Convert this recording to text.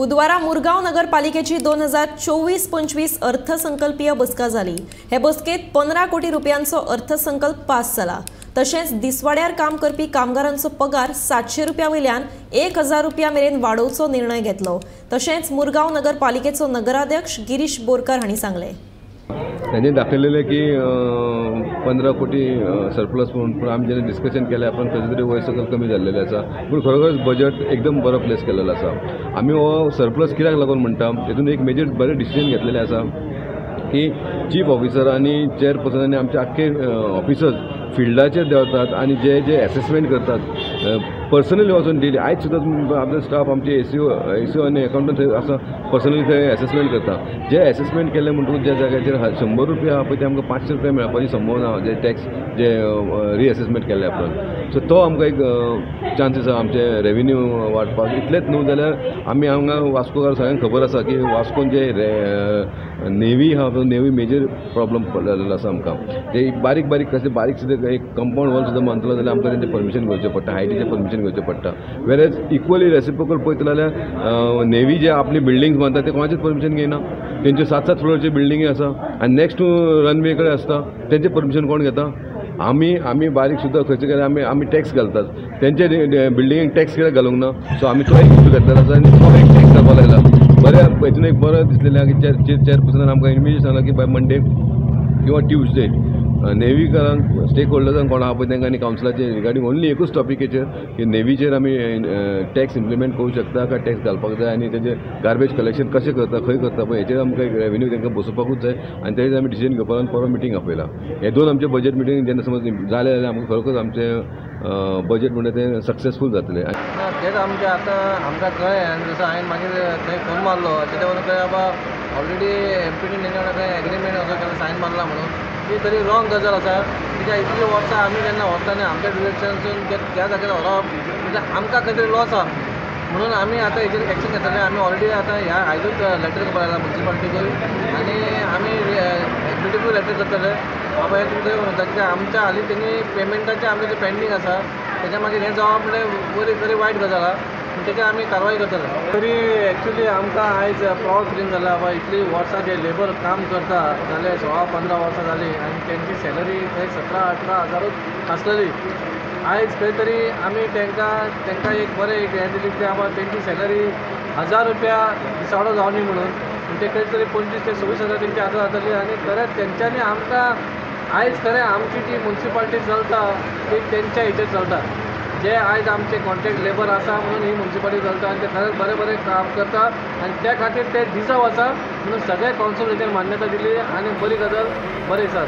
बुधवारा मुरगांव नगरपालिकेची 2024-25 अर्थसंकल्पीय बसका जाली। हे बसकेत 15 कोटी रुपयांचो अर्थसंकल्प पास जाला। तशेंच दिसवाड्यार काम करपी कामगारांचो पगार 700 रुपया वयल्यान 1000 रुपया मेरेन वाडोवचो निर्णय घेतलो। तशेंच मुरगांव नगरपालिकेचो नगराध्यक्ष गिरीश बोरकर हांणी सांगलें, त्यांनी दाखयलेलें की 15 कोटी सरप्लस म्हणून, पूण आमी जेन्ना डिस्कशन केलें आपण खंय तरी वयर सकयल कमी जाल्लेलें आसा, पूण खरोखरच बजट एकदम बरो प्लेस केलेलो आसा। आमी हो सरप्लस कित्याक लागून म्हणटा, हेतून एक मेजर बरें डिसिजन घेतलेलें आसा की चीफ ऑफिसर आनी चेअरपर्सन आनी आमचे आख्खे ऑफिसर्स फिल्डाचेर देंवतात आनी जे जे एसेसमेंट करतात पर्सनली वचून डेली। आयज सुद्दां आमचो स्टाफ आमचे एसीओ आनी एकाउंटंट थंय आसा, पर्सनली थंय एसेसमेंट करता। जे एसेसमेंट केलें म्हणटकूच ज्या जाग्याचेर 100 रुपया आहा पळय ते आमकां 500 रुपया मेळपाची संभावना आहा, जे टॅक्स जे रिएसेसमेंट केल्ले आपल्यान। सो तो आमकां एक चान्स आसा आमचे रेवेन्यू वाडपाक। इतलेंच न्हू जाल्यार आमी हांगा वास्कोकार सगळ्यांक खबर आसा की वास्कोन जे नेवी आहा तो नेवी मेजर प्रॉब्लम जाल्लो आसा आमकां। ते बारीक बारीक कसले बारीक सुद्दां एक कंपाउंड वॉल सुद्दां बांदतलो जाल्यार आमकां तेंचें परमिशन घेवचें पडटा, हायटीचें परमिशन घेवचें पडटा। वेरेज इक्वली रेसिप्रोकल पळयतलो जाल्यार नेवी जे आपली बिल्डिंग्स बांदता ते कोणाचेच परमिशन घेयना, तेंच्यो 7-7 फ्लोरच्यो बिल्डिंगी आसा आनी नेक्स्ट रनवे कडेन आसता, तेंचें परमिशन कोण घेता? आमी आमी बारीक सुद्दां खंयचे कडेन आमी आमी टॅक्स घालतात, तेंचे बिल्डिंगेक टॅक्स कित्याक घालूंक ना? सो आमी तो एक इशू घेतलेलो आसा आनी तो एक टॅक्स घालपाक लागला। बरें हेतून एक बरें दिसलेलें की चेअरपर्सनान आमकां इमिजिएट सांगलां की बाय मंडे किंवा ट्युजडे नेवीकारांक स्टेक होल्डर्सांक कोण आहा पळय तांकां आनी कावन्सिलाचेर रिगार्डींग ओन्ली एकूच टॉपिकेचेर की नेवीचेर आमी टॅक्स इम्प्लिमेंट करूं शकता काय टॅक्स घालपाक जाय आनी तेजें गार्बेज कलेक्शन कशें करता खंय करता पळय हेचेर आमकां एक रेवेन्यू तांकां बसोवपाकूच जाय आनी तेजेर आमी डिसिजन घेवपाक आनी परत मिटींग आपयला। हे दोन आमचे बजेट मिटींग जेन्ना समज जालें जाल्यार आमकां खरोखर आमचें बजेट म्हणटा तें सक्सेसफूल जातलें। तेंच आमचें आतां आमकां कळ्ळें आनी जसो हांवें मागीर थंय फोन मारलो तेज्या वरून कळ्ळें बाबा ऑलरेडी एमपीटी तेंच्या वांगडा खंय एग्रीमेंट असो केला सायन मारला म्हणून, ती तरी रॉंग गजाल आसा। कित्याक इतलीं वर्सां आमी जेन्ना व्हरता न्ही आमच्या डिरेक्शनसून त्या जाग्यार व्हरप म्हणजे आमकां खंय तरी लॉस आहा, म्हणून आमी आतां हेजेर एक्शन घेतले। आमी ऑलरेडी आतां ह्या आयजूच लेटर बरयला मुन्सिपालिटीकूय आनी आमी एमपीटीकूय लेटर करतले बाबा हें तुमकां म्हणटा कित्याक आमच्या हालीं तेणी पेमेंटाचें आमचें जें पेंडींग आसा तेच्या मागीर हें जावप म्हणल्यार बरी बरी वायट गजाल आहा, पूण तेचेर आमी कारवाय करतले। तरी एक्चुली आमकां आयज प्रावड फिलींग जाला बाबा इतलीं वर्सां जे लेबर काम करता जाल्यार 16-15 वर्सां जालीं आनी तेंची सॅलरी थंय 17-18 हजारूच आसलेली। आयज खंय तरी आमी तांकां एक बरें एक हें दिली की बाबा तेंची सॅलरी 1000 रुपया दिसावडो जावनी म्हणून, पूण ते खंय तरी 25 ते 26 हजार तेंची आतां जातली आनी खरेंच तेंच्यांनी आमकां आयज खरें आमची जी मुन्सिपालिटी चलता ती तेंच्या हेचेर चलता, जे आयज आमचे कॉन्ट्रॅक्ट लेबर आसा म्हणून ही मुन्सिपालिटी चलता आनी ते खरेंच बरें बरें काम करता आनी त्या खातीर ते डिजर्व आसा म्हणून सगळे कावन्सिल हेचेर मान्यता दिली आनी बरी गजाल बरी आसा।